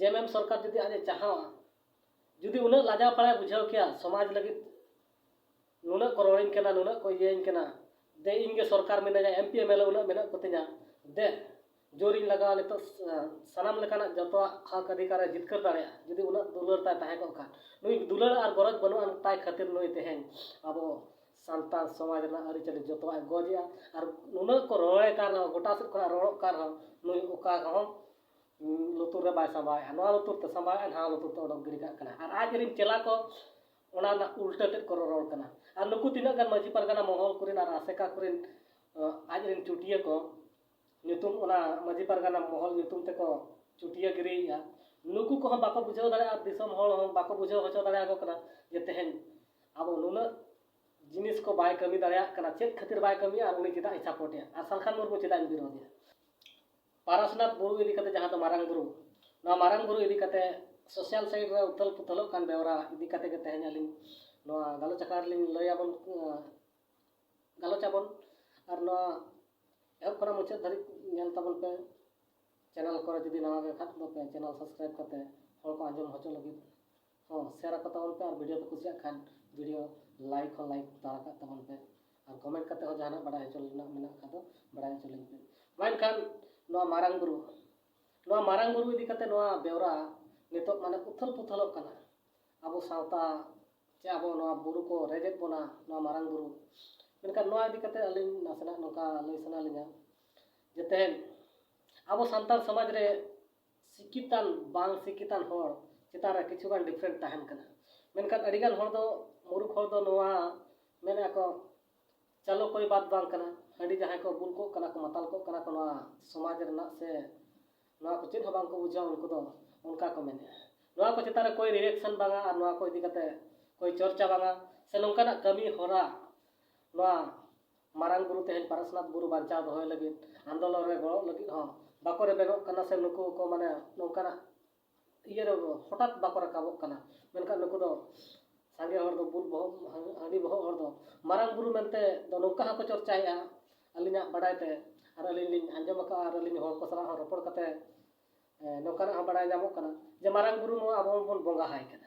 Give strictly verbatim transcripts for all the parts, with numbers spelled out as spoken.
ᱡᱮ ᱮᱢ ᱮᱢ ᱥᱚᱨᱠᱟᱨ ᱡᱩᱫᱤ ᱟᱡ ᱮ ᱪᱟᱦᱟᱣᱟ, ᱡᱩᱫᱤ ᱩᱱᱟᱹᱜ ᱞᱟᱡᱟᱣ ᱯᱟᱲᱟᱭ ᱵᱩᱡᱷᱟᱹᱣ ᱠᱮᱭᱟ, ᱥᱚᱢᱟᱡᱽ ᱞᱟᱹᱜᱤᱫ ᱱᱩᱱᱟᱹᱜ ᱠᱚ ᱨᱚᱲᱤᱧ ᱠᱟᱱᱟ, ᱱᱩᱱᱟᱹᱜ ᱠᱚ ᱤᱭᱟᱹᱧ ᱠᱟᱱᱟ, ᱫᱮ ᱤᱧ ᱜᱮ ᱥᱚᱨᱠᱟᱨ ᱢᱮᱱᱟᱧᱟ, M P M L A ᱩᱱᱟᱹᱜ ᱢᱮᱱᱟᱜ ᱠᱚᱛᱤᱧᱟ, ᱫᱮ ᱡᱳᱨᱤᱧ ᱞᱟᱜᱟᱣᱟ, ᱱᱤᱛᱚᱜ ᱥᱟᱱᱟᱢ ᱞᱮᱠᱟᱱᱟᱜ ᱡᱚᱛᱚᱣᱟᱜ ᱦᱚᱠ ᱚᱫᱷᱤᱠᱟᱨ ᱮ ᱡᱤᱛᱠᱟᱹᱨ ᱫᱟᱲᱮᱭᱟᱜᱼᱟ᱾ ᱡᱩᱫᱤ ᱩᱱᱟᱹᱜ ᱫᱩᱞᱟᱹᱲ ᱛᱟᱭ ᱛᱟᱦᱮᱸ ᱠᱚᱜ ᱠᱷᱟᱱ, ᱱᱩᱭ ᱫᱩᱞᱟᱹᱲ ᱟᱨ ᱜᱚᱨᱚᱡᱽ ᱵᱟᱹᱱᱩᱜ ᱟᱱ ᱛᱟᱭ ᱠᱷᱟᱹᱛᱤᱨ ᱱᱩᱭ ᱛᱮᱦᱮᱧ ᱟᱵᱚ ᱥᱟᱱᱛᱟᱲ ᱥᱚᱢᱟᱡᱽ ᱨᱮᱱᱟᱜ ᱟᱹᱨᱤᱪᱟᱹᱞᱤ ᱡᱚᱛᱚᱣᱟᱜ ᱮ ᱜᱚᱡᱮᱜᱼᱟ᱾ ᱟᱨ ᱱᱩᱱᱟᱹᱜ ᱠᱚ ᱨᱚᱲᱮ ᱠᱟᱱ ᱨᱮᱦᱚᱸ, ᱜᱚᱴᱟ ᱥᱮᱫ ᱠᱷᱚᱱᱟᱜ ᱨᱚᱲᱚᱜ ᱠᱟᱱ ᱨᱮᱦᱚᱸ, ᱱᱩᱭ ᱚᱠᱟ ᱨᱮᱦᱚᱸ ᱞᱩᱛᱩᱨ ᱨᱮ ᱵᱟᱭ ᱥᱟᱢᱵᱟᱣᱮᱫᱼᱟ, ᱱᱚᱣᱟ ᱞᱩᱛᱩᱨ ᱛᱮ ᱥᱟᱢᱵᱟᱣᱮᱫᱼᱟ, ᱱᱚᱣᱟ ᱞᱩᱛᱩᱨ ᱛᱮ ᱚᱰᱚᱠ ᱜᱤᱰᱤ ᱠᱟᱜ ᱠᱟᱱᱟ᱾ ᱟᱨ ᱟᱡ ᱨᱮᱱ ᱪᱮᱞᱟ ᱠᱚ ᱚᱱᱟ ᱨᱮᱱᱟᱜ ᱩᱞᱴᱟᱹ ᱛᱮᱫ ᱠᱚ ᱨᱚᱨᱚᱲ ᱠᱟᱱᱟ᱾ ᱟᱨ ᱱᱩᱠᱩ ᱛᱤᱱᱟᱹᱜ ᱜᱟᱱ ᱢᱟᱹᱡᱷᱤ ᱯᱟᱨᱜᱟᱱᱟ ᱢᱚᱦᱚᱞ ᱠᱚᱨᱮᱱ ᱟᱨ ᱟᱥᱮᱠᱟ ᱠᱚᱨᱮᱱ, ᱟᱡ ᱨᱮᱱ ᱪᱩᱴᱤᱭᱟᱹ ᱠᱚ ᱧᱩᱛᱩᱢ, ᱚᱱᱟ ᱢᱟᱹᱡᱷᱤ ᱯᱟᱨᱜᱟᱱᱟ ᱢᱚᱦᱚᱞ ᱧᱩᱛᱩᱢ ᱛᱮᱠᱚ ᱪᱩᱴᱤᱭᱟᱹ ᱜᱤᱨᱤᱭᱮᱫᱼᱟ, ᱱᱩᱠᱩ ᱠᱚᱦᱚᱸ ᱵᱟᱠᱚ ᱵᱩᱡᱷᱟᱹᱣ ᱫᱟᱲᱮᱭᱟᱜᱼᱟ, ᱫᱤᱥᱚᱢ ᱦᱚᱲ ᱦᱚᱸ ᱵᱟᱠᱚ ᱵᱩᱡᱷᱟᱹᱣ ᱦᱚᱪᱚ ᱫᱟᱲᱮᱭᱟᱠᱚ ᱠᱟᱱᱟ ᱡᱮ ᱛᱮᱦᱮᱧ ᱟᱵᱚ ᱱᱩᱱᱟᱹᱜ ᱡᱤᱱᱤᱥ ᱠᱚ ᱵᱟᱭ ᱠᱟᱹᱢᱤ ᱫᱟᱲᱮᱭᱟᱜ ᱠᱟᱱᱟ, ᱪᱮᱫ ᱠᱷᱟᱹᱛᱤᱨ ᱵᱟᱭ ᱠᱟᱹᱢᱤᱭᱟ ᱟᱨ ᱩᱱᱤ ᱪᱮᱫᱟᱜ ᱤᱧ ᱥᱟᱯᱳᱨᱴᱮᱭᱟ ᱟᱨ ᱥᱟᱞᱠᱷᱟᱱ ᱢᱩᱨᱢᱩ ᱪᱮᱫᱟᱜ ᱤᱧ ᱵᱤᱨᱳᱫᱷᱮᱭᱟ᱾ ᱯᱟᱨᱟᱥᱱᱟᱛᱷ ᱵᱩᱨᱩ ᱤᱫᱤ ᱠᱟᱛᱮ, ᱡᱟᱦᱟᱸ ᱫᱚ ᱢᱟᱨᱟᱝ ᱵᱩᱨᱩ, ᱱᱚᱣᱟ ᱢᱟᱨᱟᱝ ᱵᱩᱨᱩ ᱤᱫᱤ ᱠᱟᱛᱮ ᱥᱳᱥᱟᱞ ᱥᱟᱭᱤᱴ ᱨᱮ ᱩᱛᱷᱟᱹᱞ ᱯᱩᱛᱷᱟᱹᱞᱚᱜ ᱠᱟᱱ ᱵᱮᱣᱨᱟ ᱤᱫᱤ ᱠᱟᱛᱮ ᱜᱮ ᱛᱮᱦᱮᱧ ᱟᱹᱞᱤᱧ ᱱᱚᱣᱟ ᱜᱟᱞᱚᱪ ᱟᱠᱷᱲᱟ ᱨᱮᱞᱤᱧ ᱞᱟᱹᱭ ᱟᱵᱚᱱ, ᱜᱟᱞᱚᱪ ᱟᱵᱚᱱ᱾ ᱟᱨ ᱱᱚᱣᱟ ᱮᱦᱚᱵ ᱠᱷᱚᱱᱟᱜ ᱢᱩᱪᱟᱹᱫ ᱫᱷᱟᱹᱨᱤᱡ ᱧᱮᱞ ᱛᱟᱵᱚᱱ ᱯᱮ᱾ ᱪᱮᱱᱮᱞ ᱠᱚᱨᱮ ᱡᱩᱫᱤ ᱱᱟᱣᱟ ᱜᱮ ᱠᱷᱟᱱ ᱫᱚ ᱯᱮ ᱪᱮᱱᱮᱞ ᱥᱟᱵᱥᱠᱨᱟᱭᱤᱵ ᱠᱟᱛᱮ ᱦᱚᱲ ᱠᱚ ᱟᱸᱡᱚᱢ ᱦᱚᱪᱚ ᱞᱟᱹᱜᱤᱫ ᱦᱚᱸ ᱥᱮᱭᱟᱨ ᱟᱠᱚ ᱛᱟᱵᱚᱱ ᱯᱮ᱾ ᱟᱨ ᱵᱷᱤᱰᱤᱭᱳ ᱯᱮ ᱠᱩᱥᱤᱭᱟᱜ ᱠᱷᱟᱱ ᱵᱷᱤᱰᱤᱭᱳ ᱞᱟᱭᱤᱠ ᱦᱚᱸ ᱞᱟᱭᱤᱠ ᱛᱟᱨᱟ ᱠᱟᱜ ᱛᱟᱵᱚᱱ ᱯᱮ᱾ ᱟᱨ ᱠᱚᱢᱮᱱᱴ ᱠᱟᱛᱮ ᱦᱚᱸ ᱡᱟᱦᱟᱱᱟᱜ ᱵᱟᱲᱟᱭ ᱦᱚᱪᱚ ᱨᱮᱱᱟᱜ ᱢᱮᱱᱟᱜ ᱠᱷᱟᱱ ᱫᱚ ᱵᱟᱲᱟᱭ ᱦᱚᱪᱚ ᱞᱤᱧ ᱯᱮ᱾ ᱢᱟ ᱮᱱᱠᱷᱟᱱ ᱱᱚᱣᱟ ᱢᱟᱨᱟᱝ ᱵᱩᱨᱩ, ᱱᱚᱣᱟ ᱢᱟᱨᱟᱝ ᱵᱩᱨᱩ ᱤᱫᱤ ᱠᱟᱛᱮ ᱱᱚᱣᱟ ᱵᱮᱣᱨᱟ ᱱᱤᱛᱚᱜ ᱢᱟᱱᱮ ᱩᱛᱷᱟᱹᱞ ᱯᱩᱛᱷᱟᱹᱞᱚᱜ ᱠᱟᱱᱟ᱾ ᱟᱵᱚ ᱥᱟᱶᱛᱟ ᱪᱮ ᱟᱵᱚ ᱱᱚᱣᱟ ᱵᱩᱨᱩ ᱠᱚ ᱨᱮᱡᱮᱫ ᱵᱚᱱᱟ, ᱱᱚᱣᱟ ᱢᱟᱨᱟᱝ ᱵᱩᱨᱩ᱾ ᱢᱮᱱᱠᱷᱟᱱ ᱱᱚᱣᱟ ᱤᱫᱤ ᱠᱟᱛᱮ ᱟᱹᱞᱤᱧ ᱱᱟᱥᱮᱱᱟᱜ ᱱᱚᱝᱠᱟ ᱞᱟᱹᱭ ᱥᱟᱱᱟ ᱞᱤᱧᱟ ᱡᱮ ᱛᱮᱦᱮᱧ ᱟᱵᱚ ᱥᱟᱱᱛᱟᱲ ᱥᱚᱢᱟᱡᱽ ᱨᱮ ᱥᱤᱠᱠᱷᱤᱛᱟᱱ ᱵᱟᱝ ᱥᱤᱠᱠᱷᱤᱛᱟᱱ ᱦᱚᱲ ᱪᱮᱛᱟᱱ ᱨᱮ ᱠᱤᱪᱷᱩ ᱜᱟᱱ ᱰᱤᱯᱷᱟᱨᱮᱱᱴ ᱛᱟᱦᱮᱱ ᱠᱟᱱᱟ᱾ ᱢᱮᱱᱠᱷᱟᱱ ᱟᱹᱰᱤᱜᱟᱱ ᱦᱚᱲ ᱫᱚ, ᱢᱩᱨᱩᱠᱷ ᱦᱚᱲ ᱫᱚ ᱱᱚᱣᱟ ᱢᱮᱱᱮᱫᱼᱟ ᱠᱚ, ᱪᱟᱞᱚ ᱠᱚᱭ ᱵᱟᱛ ᱵᱟᱝ ᱠᱟᱱᱟ, ᱦᱟᱺᱰᱤ ᱡᱟᱦᱟᱸᱭ ᱠᱚ ᱵᱩᱞ ᱠᱚᱜ ᱠᱟᱱᱟ ᱠᱚ, ᱢᱟᱛᱟᱞ ᱠᱚᱜ ᱠᱟᱱᱟ ᱠᱚ, ᱱᱚᱣᱟ ᱥᱚᱢᱟᱡᱽ ᱨᱮᱱᱟᱜ ᱥᱮ ᱱᱚᱣᱟ ᱠᱚ ᱪᱮᱫ ᱦᱚᱸ ᱵᱟᱝ ᱠᱚ ᱵᱩᱡᱷᱟᱹᱣᱟ ᱩᱱᱠᱩ ᱫᱚ, ᱚᱱᱠᱟ ᱠᱚ ᱢᱮᱱᱮᱫᱼᱟ᱾ ᱱᱚᱣᱟ ᱠᱚ ᱪᱮᱛᱟᱱ ᱨᱮ ᱠᱚᱭ ᱨᱤᱭᱮᱠᱥᱚᱱ ᱵᱟᱝᱟ ᱟᱨ ᱱᱚᱣᱟ ᱠᱚ ᱤᱫᱤ ᱠᱟᱛᱮ ᱠᱚᱭ ᱪᱚᱨᱪᱟ ᱵᱟᱝᱟ ᱥᱮ ᱱᱚᱝᱠᱟᱱᱟᱜ ᱠᱟᱹᱢᱤ ᱦᱚᱨᱟ ᱱᱚᱣᱟ ᱢᱟᱨᱟᱝ ᱵᱩᱨᱩ ᱛᱮᱦᱮᱧ ᱯᱟᱨᱟᱥᱱᱟᱛᱷ ᱵᱩᱨᱩ ᱵᱟᱧᱪᱟᱣ ᱫᱚᱦᱚᱭ ᱞᱟᱹᱜᱤᱫ ᱟᱱᱫᱳᱞᱚᱱ ᱨᱮ ᱜᱚᱲᱚᱜ ᱞᱟᱹᱜᱤᱫ ᱦᱚᱸ ᱵᱟᱠᱚ ᱨᱮᱵᱮᱱᱚᱜ ᱠᱟᱱᱟ ᱥᱮ ᱱᱩᱠᱩ ᱠᱚ ᱢᱟᱱᱮ ᱱᱚᱝᱠᱟᱱᱟᱜ ᱤᱭᱟᱹ ᱨᱮ ᱦᱚᱴᱟᱛ ᱵᱟᱠᱚ ᱨᱟᱠᱟᱵᱚᱜ ᱠᱟᱱᱟ᱾ ᱢᱮᱱᱠᱷᱟᱱ ᱱᱩᱠᱩ ᱫᱚ ᱥᱟᱸᱜᱮ ᱦᱚᱲ ᱫᱚ ᱵᱩᱞ ᱵᱚᱦᱚᱜ, ᱦᱟᱺᱰᱤ ᱵᱚᱦᱚᱜ ᱦᱚᱲ ᱫᱚ ᱢᱟᱨᱟᱝ ᱵᱩᱨᱩ ᱢᱮᱱᱛᱮ ᱫᱚ ᱱᱚᱝᱠᱟ ᱦᱚᱸᱠᱚ ᱪᱚᱨᱪᱟᱭᱮᱫᱼᱟ ᱟᱹᱞᱤᱧᱟᱜ ᱵᱟᱰᱟᱭ ᱛᱮ, ᱟᱨ ᱟᱹᱞᱤᱧ ᱞᱤᱧ ᱟᱸᱡᱚᱢ ᱟᱠᱟᱫᱼᱟ ᱟᱨ ᱟᱹᱞᱤᱧ ᱦᱚᱲ ᱠᱚ ᱥᱟᱞᱟᱜ ᱦᱚᱸ ᱨᱚᱯᱚᱲ ᱠᱟᱛᱮ ᱱᱚᱝᱠᱟᱱᱟᱜ ᱦᱚᱸ ᱵᱟᱲᱟᱭ ᱧᱟᱢᱚᱜ ᱠᱟᱱᱟ ᱡᱮ ᱢᱟᱨᱟᱝ ᱵᱩᱨᱩ ᱱᱚᱣᱟ ᱟᱵᱚ ᱵᱚᱱ ᱵᱚᱸᱜᱟ ᱟᱭ ᱠᱟᱱᱟ᱾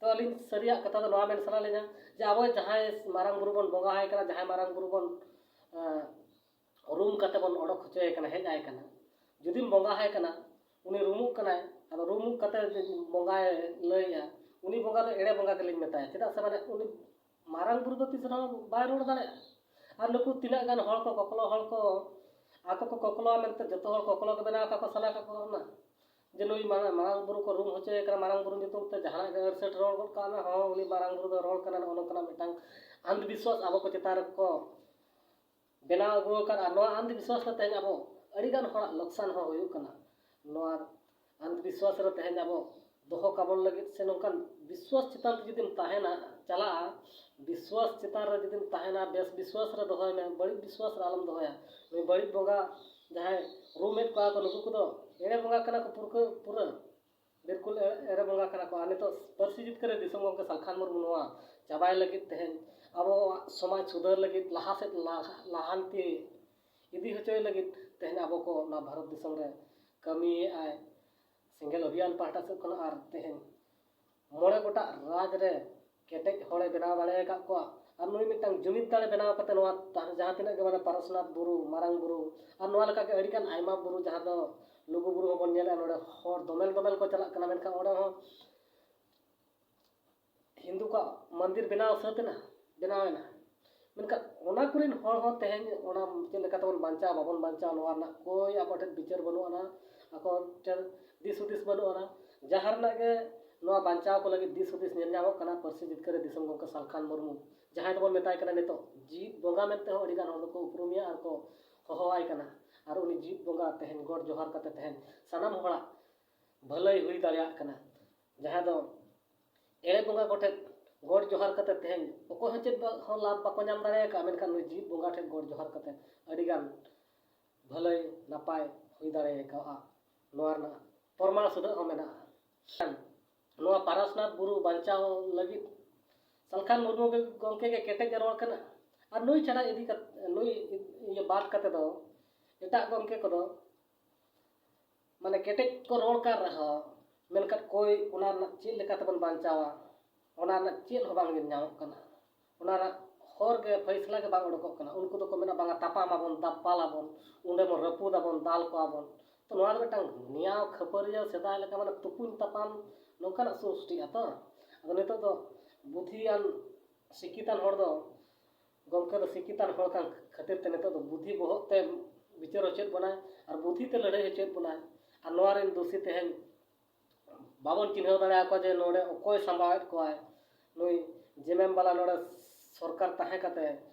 ᱛᱚ ᱟᱹᱞᱤᱧ ᱥᱟᱹᱨᱤᱭᱟᱜ ᱠᱟᱛᱷᱟ ᱫᱚ ᱱᱚᱣᱟ ᱢᱮᱱ ᱥᱟᱱᱟ ᱞᱤᱧᱟ ᱡᱮ ᱟᱵᱚ ᱡᱟᱦᱟᱸᱭ ᱢᱟᱨᱟᱝ ᱵᱩᱨᱩ ᱵᱚᱱ ᱵᱚᱸᱜᱟ ᱟᱭ ᱠᱟᱱᱟ, ᱡᱟᱦᱟᱸᱭ ᱢᱟᱨᱟᱝ ᱵᱩᱨᱩ ᱵᱚᱱ ᱨᱩᱢ ᱠᱟᱛᱮ ᱵᱚᱱ ᱚᱰᱚᱠ ᱦᱚᱪᱚᱭᱮ ᱠᱟᱱᱟ, ᱦᱮᱡ ᱟᱭ ᱠᱟᱱᱟ, ᱡᱩᱫᱤᱢ ᱵᱚᱸᱜᱟ ᱟᱭ ᱠᱟᱱᱟ, ᱩᱱᱤ ᱨᱩᱢᱩᱜ ᱠᱟᱱᱟᱭ, ᱟᱫᱚ ᱨᱩᱢᱩᱜ ᱠᱟᱛᱮ ᱵᱚᱸᱜᱟᱭ ᱞᱟᱹᱭᱮᱜᱼᱟ, ᱩᱱᱤ ᱵᱚᱸᱜᱟ ᱫᱚ ᱮᱲᱮ ᱵᱚᱸᱜᱟ ᱜᱮᱞᱤᱧ ᱢᱮᱛᱟᱭᱟ᱾ ᱪᱮᱫᱟᱜ ᱥᱮ ᱢᱟᱱᱮ ᱩᱱᱤ ᱢᱟᱨᱟᱝ ᱵᱩᱨᱩ ᱫᱚ ᱛᱤᱥ ᱨᱮᱦᱚᱸ ᱵᱟᱭ ᱨᱚᱲ ᱫᱟᱲᱮᱭᱟᱜᱼᱟ᱾ ᱟᱨ ᱱᱩᱠᱩ ᱛᱤᱱᱟᱹᱜ ᱜᱟᱱ ᱦᱚᱲ ᱠᱚ ᱠᱚᱠᱞᱚ ᱦᱚᱲ ᱠᱚ ᱟᱠᱚ ᱠᱚ ᱠᱚᱠᱞᱚᱣᱟ ᱢᱮᱱᱛᱮ ᱡᱚᱛᱚ ᱦᱚᱲ ᱠᱚᱠᱞᱚ ᱜᱮ ᱵᱮᱱᱟᱣ ᱠᱟᱠᱚ ᱥᱟᱱᱟ ᱠᱟᱠᱚ ᱠᱟᱱᱟ ᱡᱮ ᱱᱩᱭ ᱢᱟᱨᱟᱝ ᱵᱩᱨᱩ ᱠᱚ ᱨᱩᱢ ᱦᱚᱪᱚᱭᱮ ᱠᱟᱱᱟ, ᱢᱟᱨᱟᱝ ᱵᱩᱨᱩ ᱧᱩᱛᱩᱢ ᱛᱮ ᱡᱟᱦᱟᱱᱟᱜ ᱜᱮ ᱟᱹᱲᱥᱟᱹᱴ ᱨᱚᱲ ᱜᱚᱫ ᱠᱟᱜ ᱢᱮ, ᱦᱚᱸ ᱩᱱᱤ ᱢᱟᱨᱟᱝ ᱵᱩᱨᱩ ᱫᱚ ᱨᱚᱲ ᱠᱟᱱᱟ, ᱱᱚᱜᱼᱚ ᱱᱚᱝᱠᱟᱱᱟᱜ ᱢᱤᱫᱴᱟᱝ ᱟᱱᱫᱷ ᱵᱤᱥᱣᱟᱥ ᱟᱵᱚ ᱠᱚ ᱪᱮᱛᱟᱱ ᱨᱮᱠᱚ ᱵᱮᱱᱟᱣ ᱟᱹᱜᱩ ᱟᱠᱟᱫ᱾ ᱟᱨ ᱱᱚᱣᱟ ᱟᱱᱫᱷ ᱵᱤᱥᱣᱟᱥ ᱨᱮ ᱛᱮᱦᱮᱧ ᱟᱵᱚ ᱟᱹᱰᱤᱜᱟᱱ ᱦᱚᱲᱟᱜ ᱞᱚᱠᱥᱟᱱ ᱦᱚᱸ ᱦᱩᱭᱩᱜ ᱠᱟᱱᱟ᱾ ᱱᱚᱣᱟ ᱟᱱᱫᱷ ᱵᱤᱥᱣᱟᱥ ᱨᱮ ᱛᱮᱦᱮᱧ ᱟᱵᱚ ᱫᱚᱦᱚ ᱠᱟᱵᱚᱱ ᱞᱟᱹᱜᱤᱫ ᱥᱮ ᱱᱚᱝᱠᱟᱱ ᱵᱤᱥᱣᱟᱥ ᱪᱮᱛᱟᱱ ᱨᱮ ᱡᱩᱫᱤᱢ ᱛᱟᱦᱮᱱᱟ, ᱪᱟᱞᱟᱜᱼᱟ, ᱵᱤᱥᱣᱟᱥ ᱪᱮᱛᱟᱱ ᱨᱮ ᱡᱩᱫᱤᱢ ᱛᱟᱦᱮᱱᱟ, ᱵᱮᱥ ᱵᱤᱥᱣᱟᱥ ᱨᱮ ᱫᱚᱦᱚᱭ ᱢᱮ, ᱵᱟᱹᱲᱤᱡ ᱵᱤᱥᱣᱟᱥ ᱨᱮ ᱟᱞᱚᱢ ᱫᱚᱦᱚᱭᱟ᱾ ᱱᱩᱭ ᱵᱟᱹᱲᱤᱡ ᱵᱚᱸᱜᱟ ᱡᱟᱦᱟᱸᱭ ᱨᱩᱢᱮᱫ ᱠᱚᱣᱟ ᱠᱚ, ᱱᱩᱠᱩ ᱠᱚᱫᱚ ᱮᱲᱮ ᱵᱚᱸᱜᱟ ᱠᱟᱱᱟ ᱠᱚ ᱯᱩᱨᱠᱟᱹ ᱯᱩᱨᱟᱹ᱾ ᱵᱤᱞᱠᱩᱞ ᱮᱲᱮ ᱵᱚᱸᱜᱟ ᱠᱟᱱᱟ ᱠᱚ᱾ ᱟᱨ ᱱᱤᱛᱚᱜ ᱯᱟᱹᱨᱥᱤ ᱡᱤᱛᱠᱟᱹᱨ ᱨᱮ ᱫᱤᱥᱚᱢ ᱜᱚᱢᱠᱮ ᱥᱟᱞᱠᱷᱟᱱ ᱢᱩᱨᱢᱩ ᱱᱚᱣᱟ ᱪᱟᱵᱟᱭ ᱞᱟᱹᱜᱤᱫ ᱛᱮᱦᱮᱧ ᱟᱵᱚᱣᱟᱜ ᱥᱚᱢᱟᱡᱽ ᱥᱩᱫᱷᱟᱹᱨ ᱞᱟᱹᱜᱤᱫ, ᱞᱟᱦᱟ ᱥᱮᱫ ᱞᱟᱦᱟᱱᱛᱤ ᱤᱫᱤ ᱦᱚᱪᱚᱭ ᱞᱟᱹᱜᱤᱫ ᱛᱮᱦᱮᱧ ᱟᱵᱚ ᱠᱚ ᱱᱚᱣᱟ ᱵᱷᱟᱨᱚᱛ ᱫᱤᱥᱚᱢ ᱨᱮ ᱠᱟᱹᱢᱤᱭᱮᱫ ᱟᱭ ᱥᱮᱸᱜᱮᱞ ᱚᱵᱷᱤᱭᱟᱱ ᱯᱟᱦᱴᱟ ᱥᱮᱫ ᱠᱷᱚᱱ᱾ ᱟᱨ ᱛᱮᱦᱮᱧ ᱢᱚᱬᱮ ᱜᱚᱴᱟᱜ ᱨᱟᱡᱽ ᱨᱮ ᱠᱮᱴᱮᱡ ᱦᱚᱲᱮ ᱵᱮᱱᱟᱣ ᱫᱟᱲᱮ ᱟᱠᱟᱫ ᱠᱚᱣᱟ᱾ ᱟᱨ ᱱᱩᱭ ᱢᱤᱫᱴᱟᱝ ᱡᱩᱢᱤᱫ ᱫᱟᱲᱮ ᱵᱮᱱᱟᱣ ᱠᱟᱛᱮ ᱱᱚᱣᱟ ᱛᱟᱦᱮᱸ ᱡᱟᱦᱟᱸ ᱛᱤᱱᱟᱹᱜ ᱜᱮ ᱢᱟᱱᱮ ᱯᱟᱨᱚᱥᱱᱟᱛᱷ ᱵᱩᱨᱩ, ᱢᱟᱨᱟᱝ ᱵᱩᱨᱩ, ᱟᱨ ᱱᱚᱣᱟ ᱞᱮᱠᱟᱜᱮ ᱟᱹᱰᱤᱜᱟᱱ ᱟᱭᱢᱟ ᱵᱩᱨᱩ ᱡᱟᱦᱟᱸ ᱫᱚ ᱞᱩᱜᱩ ᱵᱩᱨᱩ ᱦᱚᱸᱵᱚᱱ ᱧᱮᱞᱮᱫᱼᱟ, ᱱᱚᱰᱮ ᱦᱚᱲ ᱫᱚᱢᱮᱞ ᱫᱚᱢᱮᱞ ᱠᱚ ᱪᱟᱞᱟᱜ ᱠᱟᱱᱟ, ᱢᱮᱱᱠᱷᱟᱱ ᱚᱸᱰᱮ ᱦᱚᱸ ᱦᱤᱱᱫᱩ ᱠᱚᱣᱟᱜ ᱢᱚᱱᱫᱤᱨ ᱵᱮᱱᱟᱣ ᱥᱟᱹᱛ ᱮᱱᱟ, ᱵᱮᱱᱟᱣ ᱮᱱᱟ᱾ ᱢᱮᱱᱠᱷᱟᱱ ᱚᱱᱟ ᱠᱚᱨᱮᱱ ᱦᱚᱲ ᱦᱚᱸ ᱛᱮᱦᱮᱧ ᱚᱱᱟ ᱪᱮᱫ ᱞᱮᱠᱟ ᱛᱮᱵᱚᱱ ᱵᱟᱧᱪᱟᱣᱟ, ᱵᱟᱵᱚᱱ ᱵᱟᱧᱪᱟᱣᱟ, ᱱᱚᱣᱟ ᱨᱮᱱᱟᱜ ᱠᱳᱭ ᱟᱠᱚ ᱴᱷᱮᱱ ᱵᱤᱪᱟᱹᱨ ᱵᱟᱹᱱᱩᱜ ᱟᱱᱟ, ᱟᱠᱚ ᱴᱷᱮᱱ ᱫᱤᱥ ᱦᱩᱫᱤᱥ ᱵᱟᱹᱱᱩᱜ ᱟᱱᱟ᱾ ᱡᱟᱦᱟᱸ ᱨᱮᱱᱟᱜ ᱜᱮ ᱱᱚᱣᱟ ᱵᱟᱧᱪᱟᱣ ᱠᱚ ᱞᱟᱹᱜᱤᱫ ᱫᱤᱥ ᱦᱩᱫᱤᱥ ᱧᱮᱞ ᱧᱟᱢᱚᱜ ᱠᱟᱱᱟ ᱯᱟᱹᱨᱥᱤ ᱡᱤᱛᱠᱟᱹᱨ ᱨᱮ ᱫᱤᱥᱚᱢ ᱜᱚᱢᱠᱮ ᱥᱟᱞᱠᱷᱟᱱ ᱢᱩᱨᱢᱩ, ᱡᱟᱦᱟᱸᱭ ᱫᱚᱵᱚᱱ ᱢᱮᱛᱟᱭ ᱠᱟᱱᱟ ᱱᱤᱛᱚᱜ ᱡᱤᱣᱤᱫ ᱵᱚᱸᱜᱟ ᱢᱮᱱᱛᱮ ᱦᱚᱸ ᱟᱹᱰᱤ ᱜᱟᱱ ᱦᱚᱲ ᱫᱚᱠᱚ ᱩᱯᱨᱩᱢᱮᱭᱟ ᱟᱨ ᱠᱚ ᱦᱚᱦᱚᱣᱟᱭ ᱠᱟᱱᱟ᱾ ᱟᱨ ᱩᱱᱤ ᱡᱤᱣᱤᱫ ᱵᱚᱸᱜᱟ ᱛᱮᱦᱮᱧ ᱜᱚᱰ ᱡᱚᱦᱟᱨ ᱠᱟᱛᱮ ᱛᱮᱦᱮᱧ ᱥᱟᱱᱟᱢ ᱦᱚᱲᱟᱜ ᱵᱷᱟᱹᱞᱟᱹᱭ ᱦᱩᱭ ᱫᱟᱲᱮᱭᱟᱜ ᱠᱟᱱᱟ, ᱡᱟᱦᱟᱸ ᱫᱚ ᱮᱲᱮ ᱵᱚᱸᱜᱟ ᱠᱚᱴᱷᱮᱱ ᱜᱚᱰ ᱡᱚᱦᱟᱨ ᱠᱟᱛᱮ ᱛᱮᱦᱮᱧ ᱚᱠᱚᱭ ᱦᱚᱸ ᱪᱮᱫ ᱵᱟ-, ᱦᱚᱸ ᱞᱟᱵᱷ ᱵᱟᱠᱚ ᱧᱟᱢ ᱫᱟᱲᱮ ᱟᱠᱟᱫᱼᱟ, ᱢᱮᱱᱠᱷᱟᱱ ᱱᱩᱭ ᱡᱤᱣᱤᱫ ᱵᱚᱸᱜᱟ ᱴᱷᱮᱱ ᱜᱚᱰ ᱡᱚᱦᱟᱨ ᱠᱟᱛᱮ ᱟᱹᱰᱤᱜᱟᱱ ᱵᱷᱟᱹᱞᱟᱹᱭ ᱱᱟᱯᱟᱭ ᱦᱩᱭ ᱫᱟᱲᱮ ᱟᱠᱟᱫᱼᱟ᱾ ᱱᱚᱣᱟ ᱨᱮᱱᱟᱜ ᱯᱨᱚᱢᱟᱬ ᱥᱩᱫᱷᱟᱹᱜ ᱦᱚᱸ ᱢᱮᱱᱟᱜᱼᱟ᱾ ᱱᱚᱣᱟ ᱯᱟᱨᱟᱥᱱᱟᱛᱷ ᱵᱩᱨᱩ ᱵᱟᱧᱪᱟᱣ ᱞᱟᱹᱜᱤᱫ ᱥᱟᱞᱠᱷᱟᱱ ᱢᱩᱨᱢᱩ ᱜᱮ, ᱜᱚᱢᱠᱮ ᱜᱮ ᱠᱮᱴᱮᱡ ᱮ ᱨᱚᱲ ᱠᱟᱱᱟ᱾ ᱟᱨ ᱱᱩᱭ ᱪᱷᱟᱲᱟ ᱤᱫᱤ ᱠᱟᱛᱮ, ᱱᱩᱭ ᱤᱭᱟᱹ ᱵᱟᱫ ᱠᱟᱛᱮ ᱫᱚ ᱮᱴᱟᱜ ᱜᱚᱢᱠᱮ ᱠᱚᱫᱚ ᱢᱟᱱᱮ ᱠᱮᱴᱮᱡ ᱠᱚ ᱨᱚᱲ ᱠᱟᱱ ᱨᱮᱦᱚᱸ, ᱢᱮᱱᱠᱷᱟᱱ ᱚᱠᱚᱭ ᱚᱱᱟ ᱨᱮᱱᱟᱜ ᱪᱮᱫ ᱞᱮᱠᱟ ᱛᱮᱵᱚᱱ ᱵᱟᱧᱪᱟᱣᱟ, ᱚᱱᱟ ᱨᱮᱱᱟᱜ ᱪᱮᱫ ᱦᱚᱸ ᱵᱟᱝ ᱧᱮᱞ ᱧᱟᱢᱚᱜ ᱠᱟᱱᱟ᱾ ᱚᱱᱟ ᱨᱮᱱᱟᱜ ᱦᱚᱨ ᱜᱮ, ᱯᱷᱟᱭᱥᱞᱟ ᱜᱮ ᱵᱟᱝ ᱚᱰᱚᱠᱚᱜ ᱠᱟᱱᱟ᱾ ᱩᱱᱠᱩ ᱫᱚᱠᱚ ᱢᱮᱱᱟ, "ᱵᱟᱝᱟ, ᱛᱟᱯᱟᱢ ᱟᱵᱚᱱ, ᱫᱟᱯᱟᱞ ᱟᱵᱚᱱ, ᱚᱸᱰᱮ ᱵᱚᱱ ᱨᱟᱹᱯᱩᱫ ᱟᱵᱚᱱ, ᱫᱟᱞ ᱠᱚᱣᱟ ᱵᱚᱱ᱾" ᱛᱚ ᱱᱚᱣᱟ ᱫᱚ ᱢᱤᱫᱴᱟᱝ ᱱᱮᱭᱟᱣ ᱠᱷᱟᱹᱯᱟᱹᱨᱤᱭᱟᱹ, ᱥᱮᱫᱟᱭ ᱞᱮᱠᱟ ᱢᱟᱱᱮ ᱛᱩᱯᱩᱧ ᱛᱟᱯᱟᱢ ᱱᱚᱝᱠᱟᱱᱟᱜ ᱥᱨᱤᱥᱴᱤᱜᱼᱟ ᱛᱚ᱾ ᱟᱫᱚ ᱱᱤᱛᱚᱜ ᱫᱚ ᱵᱩᱫᱷᱤᱭᱟᱱ, ᱥᱤᱠᱠᱷᱤᱛᱟᱱ ᱦᱚᱲ ᱫᱚ, ᱜᱚᱢᱠᱮ ᱫᱚ ᱥᱤᱠᱠᱷᱤᱛᱟᱱ ᱦᱚᱲ ᱠᱟᱱ ᱠᱷᱟᱹᱛᱤᱨ ᱛᱮ ᱱᱤᱛᱚᱜ ᱫᱚ ᱵᱩᱫᱷᱤ ᱵᱚᱦᱚᱜ ᱛᱮ ᱵᱤᱪᱟᱹᱨ ᱦᱚᱪᱚᱭᱮᱫ ᱵᱚᱱᱟᱭ ᱟᱨ ᱵᱩᱫᱷᱤ ᱛᱮ ᱞᱟᱹᱲᱦᱟᱹᱭ ᱦᱚᱪᱚᱭᱮᱫ ᱵᱚᱱᱟᱭ᱾ ᱟᱨ ᱱᱚᱣᱟ ᱨᱮᱱ ᱫᱳᱥᱤ ᱛᱮᱦᱮᱧ ᱵᱟᱵᱚᱱ ᱪᱤᱱᱦᱟᱹᱣ ᱫᱟᱲᱮᱭᱟᱠᱚᱣᱟ ᱡᱮ ᱱᱚᱰᱮ ᱚᱠᱚᱭ ᱥᱟᱢᱵᱟᱣᱮᱫ ᱠᱚᱣᱟᱭ᱾ ᱱᱩᱭ ᱡᱮᱢᱮᱢ ᱵᱟᱞᱟ ᱱᱚᱰᱮ ᱥᱚᱨᱠᱟᱨ ᱛᱟᱦᱮᱸ ᱠᱟᱛᱮ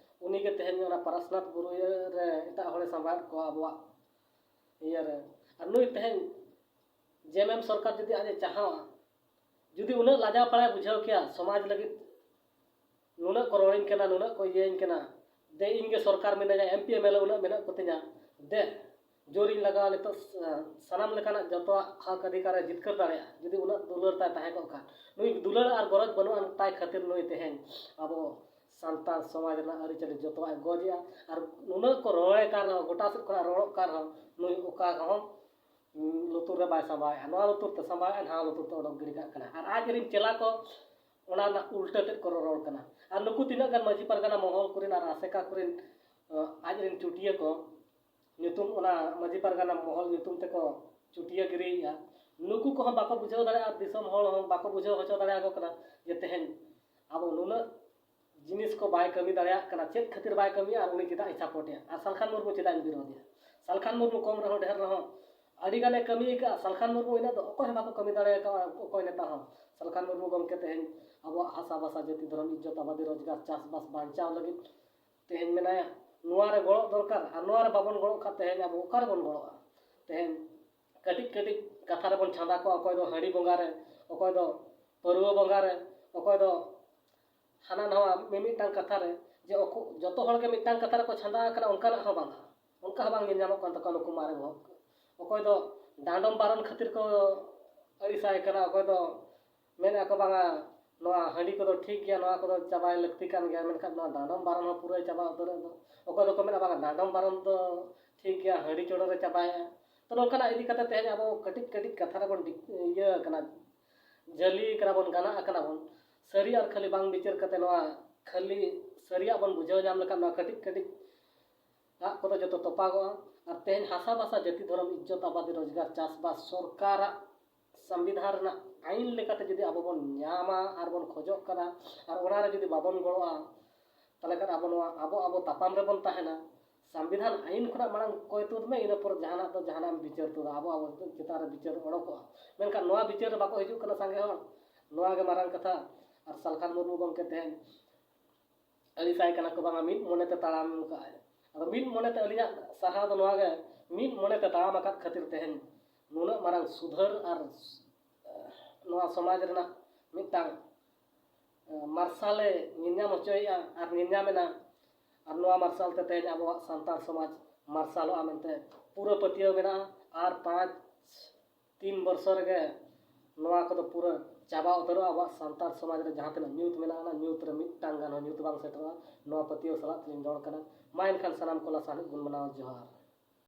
ᱩᱱᱤᱜᱮ ᱛᱮᱦᱮᱧ ᱚᱱᱟ ᱯᱟᱨᱟᱥᱱᱟᱛᱷ ᱵᱩᱨᱩ ᱤᱭᱟᱹ ᱨᱮ ᱮᱴᱟᱜ ᱦᱚᱲᱮ ᱥᱟᱢᱵᱟᱣᱮᱫ ᱠᱚᱣᱟ ᱟᱵᱚᱣᱟᱜ ᱤᱭᱟᱹᱨᱮ᱾ ᱟᱨ ᱱᱩᱭ ᱛᱮᱦᱮᱧ ᱡᱮᱢᱮᱢ ᱥᱚᱨᱠᱟᱨ ᱡᱩᱫᱤ ᱟᱡ ᱮ ᱪᱟᱦᱟᱣᱟ, ᱡᱩᱫᱤ ᱩᱱᱟᱹᱜ ᱞᱟᱡᱟᱣ ᱯᱟᱲᱟᱭ ᱵᱩᱡᱷᱟᱹᱣ ᱠᱮᱭᱟ, ᱥᱚᱢᱟᱡᱽ ᱞᱟᱹᱜᱤᱫ ᱱᱩᱱᱟᱹᱜ ᱠᱚ ᱨᱚᱲᱤᱧ ᱠᱟᱱᱟ, ᱱᱩᱱᱟᱹᱜ ᱠᱚ ᱤᱭᱟᱹᱧ ᱠᱟᱱᱟ, ᱫᱮ ᱤᱧ ᱜᱮ ᱥᱚᱨᱠᱟᱨ ᱢᱮᱱᱟᱹᱧᱟ, M P M L A ᱩᱱᱟᱹᱜ ᱢᱮᱱᱟᱜ ᱠᱚᱛᱤᱧᱟ, ᱫᱮ ᱡᱳᱨᱤᱧ ᱞᱟᱜᱟᱣᱟ ᱱᱤᱛᱚᱜ, ᱥᱟ-, ᱥᱟᱱᱟᱢ ᱞᱮᱠᱟᱱᱟᱜ ᱡᱚᱛᱚᱣᱟᱜ ᱦᱚᱠ ᱚᱫᱷᱤᱠᱟᱨ ᱮ ᱡᱤᱛᱠᱟᱹᱨ ᱫᱟᱲᱮᱭᱟᱜᱼᱟ, ᱡᱩᱫᱤ ᱩᱱᱟᱹᱜ ᱫᱩᱞᱟᱹᱲ ᱛᱟᱭ ᱛᱟᱦᱮᱸ ᱠᱚᱜ ᱠᱷᱟᱱ᱾ ᱱᱩᱭ ᱫᱩᱞᱟᱹᱲ ᱟᱨ ᱜᱚᱨᱚᱡᱽ ᱵᱟᱹᱱᱩᱜ ᱟᱱ ᱛᱟᱭ ᱠᱷᱟᱹᱛᱤᱨ ᱱᱩᱭ ᱛᱮᱦᱮᱧ ᱟᱵᱚ ᱥᱟᱱᱛᱟᱲ ᱥᱚᱢᱟᱡᱽ ᱨᱮᱱᱟᱜ ᱟᱹᱨᱤᱪᱟᱹᱞᱤ ᱡᱚᱛᱚᱣᱟᱜ ᱮ ᱜᱚᱡᱮᱜᱼᱟ᱾ ᱟᱨ ᱱᱩᱱᱟᱹᱜ ᱠᱚ ᱨᱚᱲᱮ ᱠᱟᱱ ᱨᱮᱦᱚᱸ, ᱜᱚᱴᱟ ᱥᱮᱫ ᱠᱷᱚᱱᱟᱜ ᱨᱚᱲᱚᱜ ᱠᱟᱱ ᱨᱮᱦᱚᱸ, ᱱᱩᱭ ᱚᱠᱟ ᱨᱮᱦᱚᱸ ᱞᱩᱛᱩᱨ ᱨᱮ ᱵᱟᱭ ᱥᱟᱢᱵᱟᱣᱮᱫᱼᱟ, ᱱᱚᱣᱟ ᱞᱩᱛᱩᱨ ᱛᱮ ᱥᱟᱢᱵᱟᱣᱮᱫᱼᱟ, ᱱᱚᱣᱟ ᱞᱩᱛᱩᱨ ᱛᱮ ᱚᱰᱚᱠ ᱜᱤᱰᱤ ᱠᱟᱜ ᱠᱟᱱᱟ᱾ ᱟᱨ ᱟᱡ ᱨᱮᱱ ᱪᱮᱞᱟ ᱠᱚ ᱚᱱᱟ ᱨᱮᱱᱟᱜ ᱩᱞᱴᱟᱹ ᱛᱮᱫ ᱠᱚ ᱨᱚᱨᱚᱲ ᱠᱟᱱᱟ᱾ ᱟᱨ ᱱᱩᱠᱩ ᱛᱤᱱᱟᱹᱜ ᱜᱟᱱ ᱢᱟᱹᱡᱷᱤ ᱯᱟᱨᱜᱟᱱᱟ ᱢᱚᱦᱚᱞ ᱠᱚᱨᱮᱱ ᱟᱨ ᱟᱥᱮᱠᱟ ᱠᱚᱨᱮᱱ, ᱟᱡ ᱨᱮᱱ ᱪᱩᱴᱤᱭᱟᱹ ᱠᱚ ᱧᱩᱛᱩᱢ, ᱚᱱᱟ ᱢᱟᱹᱡᱷᱤ ᱯᱟᱨᱜᱟᱱᱟ ᱢᱚᱦᱚᱞ ᱧᱩᱛᱩᱢ ᱛᱮᱠᱚ ᱪᱩᱴᱤᱭᱟᱹ ᱜᱤᱨᱤᱭᱮᱫᱼᱟ, ᱱᱩᱠᱩ ᱠᱚᱦᱚᱸ ᱵᱟᱠᱚ ᱵᱩᱡᱷᱟᱹᱣ ᱫᱟᱲᱮᱭᱟᱜᱼᱟ, ᱫᱤᱥᱚᱢ ᱦᱚᱲ ᱦᱚᱸ ᱵᱟᱠᱚ ᱵᱩᱡᱷᱟᱹᱣ ᱦᱚᱪᱚ ᱫᱟᱲᱮᱭᱟᱠᱚ ᱠᱟᱱᱟ ᱡᱮ ᱛᱮᱦᱮᱧ ᱟᱵᱚ ᱱᱩᱱᱟᱹᱜ ᱡᱤᱱᱤᱥ ᱠᱚ ᱵᱟᱭ ᱠᱟᱹᱢᱤ ᱫᱟᱲᱮᱭᱟᱜ ᱠᱟᱱᱟ, ᱪᱮᱫ ᱠᱷᱟᱹᱛᱤᱨ ᱵᱟᱭ ᱠᱟᱹᱢᱤᱭᱟ ᱟᱨ ᱩᱱᱤ ᱪᱮᱫᱟᱜ ᱤᱧ ᱥᱟᱯᱳᱨᱴᱮᱭᱟ? ᱟᱨ ᱥᱟᱞᱠᱷᱟᱱ ᱢᱩᱨᱢᱩ ᱪᱮᱫᱟᱜ ᱤᱧ ᱵᱤᱨᱳᱫᱷᱮᱭᱟ? ᱥᱟᱞᱠᱷᱟᱱ ᱢᱩᱨᱢᱩ ᱠᱚᱢ ᱨᱮᱦᱚᱸ ᱰᱷᱮᱨ ᱨᱮᱦᱚᱸ ᱟᱹᱰᱤ ᱜᱟᱱᱮ ᱠᱟᱹᱢᱤ ᱟᱠᱟᱫᱼᱟ᱾ ᱥᱟᱞᱠᱷᱟᱱ ᱢᱩᱨᱢᱩ ᱤᱱᱟᱹᱜ ᱫᱚ ᱚᱠᱚᱭ ᱦᱚᱸ ᱵᱟᱠᱚ ᱠᱟᱹᱢᱤ ᱫᱟᱲᱮ ᱟᱠᱟᱫᱼᱟ, ᱚᱠᱚᱭ ᱱᱮᱛᱟ ᱦᱚᱸ᱾ ᱥᱟᱞᱠᱷᱟᱱ ᱢᱩᱨᱢᱩ ᱜᱚᱢᱠᱮ ᱛᱮᱦᱮᱧ ᱟᱵᱚᱣᱟᱜ ᱦᱟᱥᱟ ᱵᱷᱟᱥᱟ ᱡᱟᱹᱛᱤ ᱫᱷᱚᱨᱚᱢ ᱤᱡᱽᱡᱚᱛ ᱟᱵᱟᱫᱤ ᱨᱳᱡᱽᱜᱟᱨ ᱪᱟᱥᱵᱟᱥ ᱵᱟᱧᱪᱟᱣ ᱞᱟᱹᱜᱤᱫ ᱛᱮᱦᱮᱧ ᱢᱮᱱᱟᱭᱟ, ᱱᱚᱣᱟ ᱨᱮ ᱜᱚᱲᱚᱜ ᱫᱚᱨᱠᱟᱨ᱾ ᱟᱨ ᱱᱚᱣᱟ ᱨᱮ ᱵᱟᱵᱚᱱ ᱜᱚᱲᱚᱜ ᱠᱷᱟᱱ ᱛᱮᱦᱮᱧ ᱟᱵᱚ ᱚᱠᱟ ᱨᱮᱵᱚᱱ ᱜᱚᱲᱚᱜᱼᱟ? ᱛᱮᱦᱮᱧ ᱠᱟᱹᱴᱤᱡ ᱠᱟᱹᱴᱤᱡ ᱠᱟᱛᱷᱟ ᱨᱮᱵᱚᱱ ᱪᱷᱟᱸᱫᱟ ᱠᱚᱜᱼᱟ, ᱚᱠᱚᱭ ᱫᱚ ᱦᱟᱺᱰᱤ ᱵᱚᱸᱜᱟ ᱨᱮ, ᱚᱠᱚᱭ ᱫᱚ ᱯᱟᱹᱨᱣᱟᱹ ᱵᱚᱸᱜᱟ ᱨᱮ, ᱚᱠᱚᱭ ᱫᱚ ᱦᱟᱱᱟ ᱱᱟᱣᱟ ᱢᱤᱢᱤᱫᱴᱟᱝ ᱠᱟᱛᱷᱟ ᱨᱮ, ᱡᱮ ᱚᱠᱚ-, ᱡᱚᱛᱚ ᱦᱚᱲ ᱜᱮ ᱢᱤᱫᱴᱟᱝ ᱠᱟᱛᱷᱟ ᱨᱮᱠᱚ ᱪᱷᱟᱸᱫᱟ ᱟᱠᱟᱱᱟ, ᱚᱱᱠᱟᱱᱟᱜ ᱦᱚᱸ ᱵᱟᱝᱟ᱾ ᱚᱱᱠᱟ ᱦᱚᱸ ᱵᱟᱝ ᱧᱮᱞ ᱧᱟᱢᱚᱜ ᱠᱟᱱ ᱛᱟᱠᱚᱣᱟ ᱱᱩᱠᱩ ᱢᱟᱨᱮ ᱵᱚᱦᱚᱜ ᱠᱚ᱾ ᱚᱠᱚᱭ ᱫᱚ ᱰᱟᱸᱰᱚᱢ ᱵᱟᱨᱚᱱ ᱠᱷᱟᱹᱛᱤᱨ ᱠᱚ ᱟᱹᱲᱤᱥᱟᱭ ᱠᱟᱱᱟ, ᱚᱠᱚᱭ ᱫᱚ ᱢᱮᱱᱮᱫᱼᱟ ᱠᱚ, "ᱵᱟᱝᱟ, ᱱᱚᱣᱟ ᱦᱟᱺᱰᱤ ᱠᱚᱫᱚ ᱴᱷᱤᱠ ᱜᱮᱭᱟ, ᱱᱚᱣᱟ ᱠᱚᱫᱚ ᱪᱟᱵᱟᱭ ᱞᱟᱹᱠᱛᱤ ᱠᱟᱱ ᱜᱮᱭᱟ", ᱢᱮᱱᱠᱷᱟᱱ ᱱᱚᱣᱟ ᱰᱟᱸᱰᱚᱢ ᱵᱟᱨᱚᱱ ᱦᱚᱸ ᱯᱩᱨᱟᱹᱭ ᱪᱟᱵᱟ ᱩᱛᱟᱹᱨᱮᱫ ᱫᱚ᱾ ᱚᱠᱚᱭ ᱫᱚᱠᱚ ᱢᱮᱱᱟ, "ᱵᱟᱝᱟ, ᱰᱟᱸᱰᱚᱢ ᱵᱟᱨᱚᱱ ᱫᱚ ᱴᱷᱤᱠ ᱜᱮᱭᱟ, ᱦᱟᱺᱰᱤ ᱪᱚᱰᱚᱨᱮ ᱪᱟᱵᱟᱭᱮᱫᱼᱟ", ᱛᱚ ᱱᱚᱝᱠᱟᱱᱟᱜ ᱤᱫᱤ ᱠᱟᱛᱮ ᱛᱮᱦᱮᱧ ᱟᱵᱚ ᱠᱟᱹᱴᱤᱡ ᱠᱟᱹᱴᱤᱡ ᱠᱟᱛᱷᱟ ᱨᱮᱵᱚᱱ ᱰᱤ- ᱤᱭᱟᱹ ᱠᱟᱱᱟ, ᱡᱷᱟᱹᱞᱤ ᱠᱟᱱᱟ ᱵᱚᱱ, ᱜᱟᱱᱟᱜ ᱠᱟᱱᱟ ᱵᱚᱱ᱾ ᱥᱟᱹᱨᱤ ᱟᱨ ᱠᱷᱟᱹᱞᱤ ᱵᱟᱝ ᱵᱤᱪᱟᱹᱨ ᱠᱟᱛᱮ ᱱᱚᱣᱟ ᱠᱷᱟᱹᱞᱤ ᱥᱟᱹᱨᱤᱭᱟᱜ ᱵᱚᱱ ᱵᱩᱡᱷᱟᱹᱣ ᱧᱟᱢ ᱞᱮᱠᱷᱟᱱ ᱱᱚᱣᱟ ᱠᱟᱹᱴᱤᱡ ᱠᱟᱹᱴᱤᱡ ᱟᱜ ᱠᱚᱫᱚ ᱡᱚᱛᱚ ᱛᱚᱯᱟᱜᱚᱜᱼᱟ᱾ ᱟᱨ ᱛᱮᱦᱮᱧ ᱦᱟᱥᱟ ᱵᱷᱟᱥᱟ ᱡᱟᱹᱛᱤ ᱫᱷᱚᱨᱚᱢ ᱤᱡᱽᱡᱚᱛ ᱟᱵᱟᱫᱤ ᱨᱳᱡᱽᱜᱟᱨ ᱪᱟᱥᱵᱟᱥ ᱥᱚᱨᱠᱟᱨᱟᱜ ᱥᱚᱝᱵᱤᱫᱷᱟᱱ ᱨᱮᱱᱟᱜ ᱟᱹᱭᱤᱱ ᱞᱮᱠᱟᱛᱮ ᱡᱩᱫᱤ ᱟᱵᱚ ᱵᱚᱱ ᱧᱟᱢᱟ ᱟᱨ ᱵᱚᱱ ᱠᱷᱚᱡᱚᱜ ᱠᱟᱱᱟ ᱟᱨ ᱚᱱᱟ ᱨᱮ ᱡᱩᱫᱤ ᱵᱟᱵᱚᱱ ᱜᱚᱲᱚᱜᱼᱟ, ᱛᱟᱦᱚᱞᱮ ᱠᱷᱟᱱ ᱟᱵᱚ ᱱᱚᱣᱟ ᱟᱵᱚ ᱟᱵᱚ ᱛᱟᱯᱟᱢ ᱨᱮᱵᱚᱱ ᱛᱟᱦᱮᱱᱟ᱾ ᱥᱚᱝᱵᱤᱫᱷᱟᱱ ᱟᱹᱭᱤᱱ ᱠᱷᱚᱱᱟᱜ ᱢᱟᱲᱟᱝ ᱠᱚᱭ ᱛᱩᱫ ᱢᱮ, ᱤᱱᱟᱹ ᱯᱚᱨ ᱡᱟᱦᱟᱱᱟᱜ ᱫᱚ ᱡᱟᱦᱟᱱᱟᱜ ᱮᱢ ᱵᱤᱪᱟᱹᱨ ᱛᱩᱫᱟ, ᱟᱵᱚ ᱟᱵᱚ ᱪᱮᱛᱟᱱ ᱨᱮ ᱵᱤᱪᱟᱹᱨ ᱚᱰᱚᱠᱚᱜᱼᱟ᱾ ᱢᱮᱱᱠᱷᱟᱱ ᱱᱚᱣᱟ ᱵᱤᱪᱟᱹᱨ ᱨᱮ ᱵᱟᱠᱚ ᱦᱤᱡᱩᱜ ᱠᱟᱱᱟ ᱥᱟᱸᱜᱮ ᱦᱚᱲ᱾ ᱱᱚᱣᱟ ᱜᱮ ᱢᱟᱨᱟᱝ ᱠᱟᱛᱷᱟ᱾ ᱟᱨ ᱥᱟᱞᱠᱷᱟᱱ ᱢᱩᱨᱢᱩ ᱜᱚᱢᱠᱮ ᱛᱮᱦᱮᱧ ᱟᱹᱲᱤᱥᱟᱭ ᱠᱟᱱᱟ ᱠᱚ, ᱵᱟᱝᱟ ᱢᱤᱫ ᱢᱚᱱᱮᱛᱮ ᱛᱟᱲᱟᱢ ᱠᱟᱜᱼᱟᱭ᱾ ᱟᱫᱚ ᱢᱤᱫ ᱢᱚᱱᱮᱛᱮ ᱟᱹᱞᱤᱧᱟᱜ ᱥᱟᱨᱦᱟᱣ ᱫᱚ ᱱᱚᱣᱟ ᱜᱮ, ᱢᱤᱫ ᱢᱚᱱᱮᱛᱮ ᱛᱟᱲᱟᱢ ᱟᱠᱟᱫ ᱠᱷᱟᱹᱛᱤᱨ ᱛᱮᱦᱮᱧ ᱱᱩᱱᱟᱹᱜ ᱢᱟᱨᱟᱝ ᱥᱩᱫᱷᱟᱹᱨ ᱟᱨ ᱱᱚᱣᱟ ᱥᱚᱢᱟᱡᱽ ᱨᱮᱱᱟᱜ ᱢᱤᱫᱴᱟᱝ ᱢᱟᱨᱥᱟᱞᱮ ᱧᱮᱞᱧᱟᱢ ᱦᱚᱪᱚᱭᱮᱫᱼᱟ ᱟᱨ ᱧᱮᱞᱧᱟᱢᱮᱱᱟ᱾ ᱟᱨ ᱱᱚᱣᱟ ᱢᱟᱨᱥᱟᱞ ᱛᱮ ᱛᱮᱦᱮᱧ ᱟᱵᱚᱣᱟᱜ ᱥᱟᱱᱛᱟᱲ ᱥᱚᱢᱟᱡᱽ ᱢᱟᱨᱥᱟᱞᱚᱜᱼᱟ ᱢᱮᱱᱛᱮ ᱯᱩᱨᱟᱹ ᱯᱟᱹᱛᱭᱟᱹᱣ ᱢᱮᱱᱟᱜᱼᱟ᱾ ᱟᱨ ᱯᱟᱸᱪ ᱛᱤᱱ ᱵᱚᱨᱥᱚ ᱨᱮᱜᱮ ᱱᱚᱣᱟ ᱠᱚᱫᱚ ᱯᱩᱨᱟᱹ ᱪᱟᱵᱟ ᱩᱛᱟᱹᱨᱚᱜᱼᱟ᱾ ᱟᱵᱚᱣᱟᱜ ᱥᱟᱱᱛᱟᱲ ᱥᱚᱢᱟᱡᱽ ᱨᱮ ᱡᱟᱦᱟᱸ ᱛᱤᱱᱟᱹᱜ ᱧᱩᱛ ᱢᱮᱱᱟᱜᱼᱟ, ᱚᱱᱟ ᱧᱩᱛ ᱨᱮ ᱢᱤᱫᱴᱟᱝ ᱜᱟᱱ ᱦᱚᱸ ᱧᱩᱛ ᱵᱟᱝ ᱥᱮᱴᱮᱨᱚᱜᱼᱟ᱾ ᱱᱚᱣᱟ ᱯᱟᱹᱛᱭᱟᱹᱣ ᱥᱟᱞᱟᱜ ᱛᱮᱞᱤᱧ ᱨᱚᱲ ᱠᱟᱱᱟ᱾ ᱢᱟ ᱮᱱᱠᱷᱟᱱ ᱥᱟᱱᱟᱢ ᱠᱚ ᱞᱟᱥᱟᱱᱦᱮᱫ ᱜᱩᱱ ᱢᱟᱱᱟᱣ ᱡᱚᱦᱟᱨ᱾